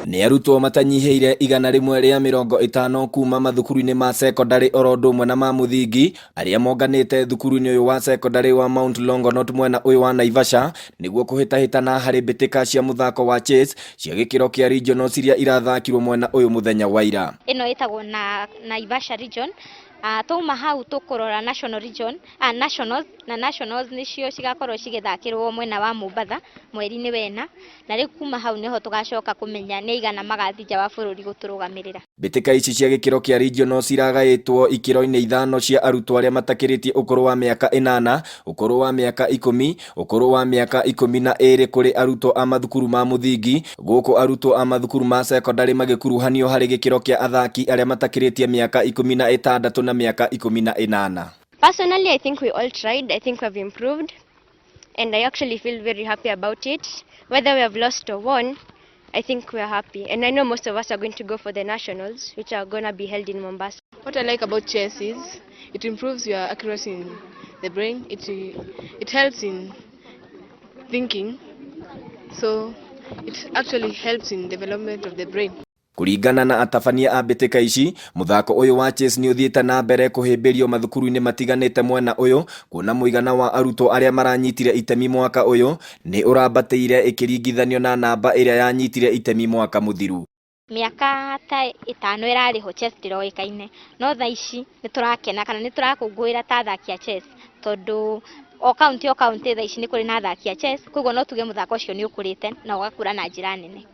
Nĩ arutwo matanyihĩire 150 kuma mathukuru-inĩ ma cekondarĩ oro ũndũ ũmwe na ma mũthingi arĩa monganĩte thukuru-inĩ ũyũ wa cekondarĩ wa Mount Longonot mwena ũyũ wa Naivasha nĩguo kũhĩtahĩtana harĩ mbĩtĩka cia mũthako wa chess cia gĩkĩro kĩa regionals iria irathakirwo mwena ũyũ mũthenya wa ira. Ĩno ĩtagwo na Naivasha region. Twauma hau tũkũrora national region, nationals, na nationals nĩcio cigakorwo cigĩthakĩrwo mwena wa Mombatha mweri-inĩ wena, na rĩu kuma hau nĩho tũgacoka kũmenya nĩ aigana magathiĩ nja wa bũrũri gũtũrũgamĩrĩra. Mbĩtĩka ici cia gĩkĩro kĩa regional ciragaĩtwo ikĩro-inĩ ithano cia arutwo arĩa matakĩrĩtie ũkũrũ wa mĩaka ĩnana, ũkũrũ wa mĩaka ikũmi, ũkũrũ wa mĩaka 12 kũrĩ arutwo a mathukuru ma mũthingi, gũkũ arutwo a mathukuru ma cekondarĩ magĩkuruhanio harĩ gĩkĩro kĩa athaki arĩa matakĩrĩtie mĩaka 16 na mĩaka 18. Personally, I think we all tried. I think we have improved, and I actually feel very happy about it. Whether we have lost or won, I think we are happy. And I know most of us are going to go for the nationals, which are going to be held in Mombasa. What I like about chess is it improves your accuracy in the brain. It helps in thinking. So it actually helps in development of the brain. Kũringana na atabania a mbĩtĩka ici, mũthako ũyũ wa chess nĩ ũthiĩte na mbere kũhĩmbĩrio mathukuru-inĩ matiganĩte mwena ũyũ, kuona mũigana wa arutwo arĩa maranyitire itemi mwaka ũyũ nĩ ũrambatĩire ĩkĩringithanio na namba ĩrĩa yanyitire itemi mwaka mũthiru. Mĩaka ta 5 ĩrarĩ ho chess ndĩroĩkaine, no thaa ici nĩ tũrakena kana nĩ tũrakũngũĩra ta athaki a chess, tondũ o kaunti o kaunti thaa ici nĩ kũrĩ na athaki a chess, koguo no tuge mũthako ũcio nĩ ũkũrĩte na ũgakũra na njĩra nene.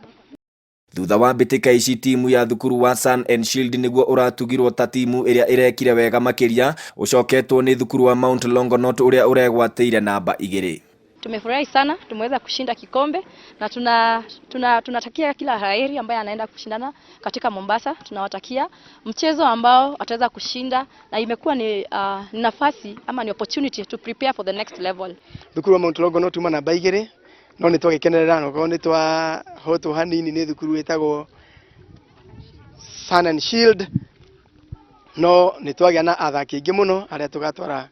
Thutha wa mbĩtĩka ici, timu ya thukuru wa Sun and Shield nĩguo ũratugirwo ta timu ĩrĩa ĩrekire wega makĩria, ũcoketwo nĩ thukuru wa Mount Longonot ũrĩa ũregwatĩire namba 2. Tumefurahi sana, tumeweza kushinda kikombe na tunatakia kila heri ambaye anaenda kushindana katika Mombasa. Tunawatakia mchezo ambao ataweza kushinda na imekuwa ni nafasi ama ni opportunity to prepare for the next level. Thukuru wa Mount Longonot tuma namba 2, no nĩ twagĩkenerera no korwo nĩ twahotwo hanini nĩ thukuru ĩtagwo Sun and Shield, no nĩ twagĩa na athaki aingĩ mũno arĩa tũgatwara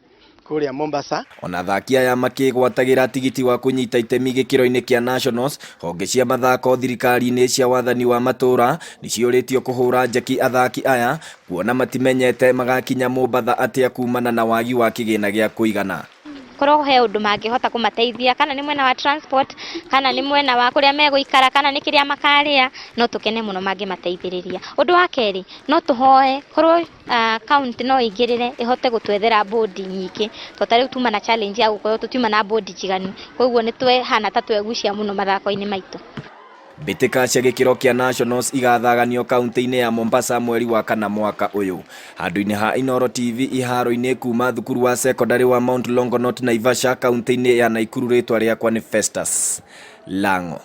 kũrĩa Mombasa. Ona athaki aya makĩgwatagĩra tigiti wa kũnyita itemi gĩkĩro-inĩ kĩa nationals, honge cia mathako thirikari-inĩ cia wathani wa matũra nĩciũrĩtio kũhũra njeki athaki aya, kuona matimenyete magakinya Mombatha atĩa kumana na wagi wa kĩgĩna gĩa kũigana. Korwo he ũndũ mangĩhota kũmateithia, kana nĩ mwena wa transport, kana nĩ mwena wa kũrĩa megũikara, kana nĩ kĩrĩa makarĩa, no tũkene mũno mangĩmateithĩrĩria. Ũndũ wa kerĩ, no tũhoe korwo county no ĩingĩrĩre ĩhote gũtwethera bodi nyingĩ, tondũ ta rĩu tuma na challenge ya gũkorwo tũtiuma na bodi njiganu, koguo nĩ twehana ta twegucia mũno mathako-inĩ maitũ. Mbĩtĩka cia gĩkĩro kĩa nationals igathaganio kaunti-inĩ ya Mombasa mweri wa 4 mwaka ũyũ. Handũ-inĩ ha Inooro TV iharo-inĩ kuma thukuru wa cekondarĩ wa Mount Longonot Naivasha kaunti-inĩ ya Nakuru, rĩtwa rĩakwa nĩ Festus Lango.